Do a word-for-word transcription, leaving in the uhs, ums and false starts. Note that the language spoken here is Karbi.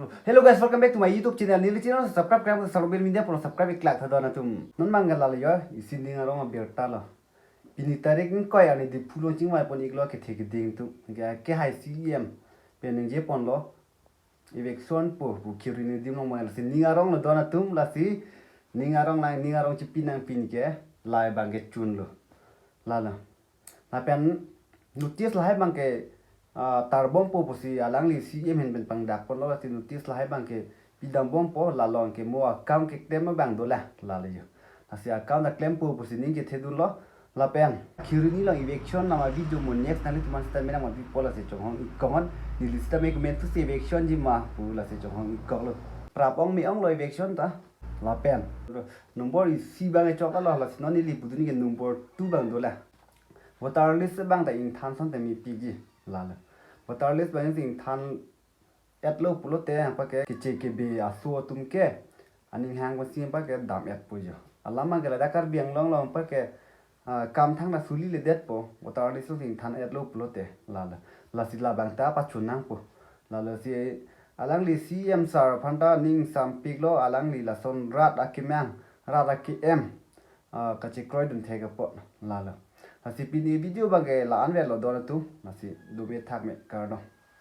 Hello guys, welcome back to my YouTube channel. Neli channel subscribe klemkle, Sarobel Media pu subscribe iklak tha don atum. Non abang ke lalo yo, isi ning arong abirta lo. Pini tarik ingkoi arni Diphu along chingvai pon iklo kethe keding atum. Ke, kehai C E M pen ningje ponlo. Eviction pu, pu Kheroni adim along abang lasi ning arong lo don atum, lasi ning arong lang, ning arong chipi nangpi ke, lahai abang ke chunlo. Lalo. Lapen notice lahai abang ke, ah, tarbompo pusi alangli C E M ahin pen pangdak ponlo, lasi notice lahai abang ke pidambompo, la along ke mo account keklem abang dolang, lalo yo. Lasi account ta klempo pusi ning kethedunlo, lapen Kheroni along eviction nama video mo next nanglitum aphan sita menang ma bipo, lasi chonghong iknon, neli sita me komantusi eviction ji ma pu lasi chonghong ikoklo. Prap ong me-onglo eviction ta, lapen nombor isi abang kechoklo, lasi non neli pudun ke nombor two abang dolang. Voter list abang ta ingthan asonte mepikji, lalo. Voter list abang si ingthan etlo pulote anpar ke keche kebe aso atum ke aning hang pensi anpar ke dam-etpo jo. Alam abang ke ladak Karbi Anglong along anpar ke, ah, kam thangta suli ledetpo, voter list along si ingthan etlo pulote, lalo. Lasi labang ta pachun nangpo. Lalo si alangli C E M sir aphan ta ning sampiklo, alangli lason rat akemang, rat ake-em, ah, kachekroidun thek apot, lalo. Lasi pini video abang ke la-an avelo don atum, lasi dome thakme, kardom.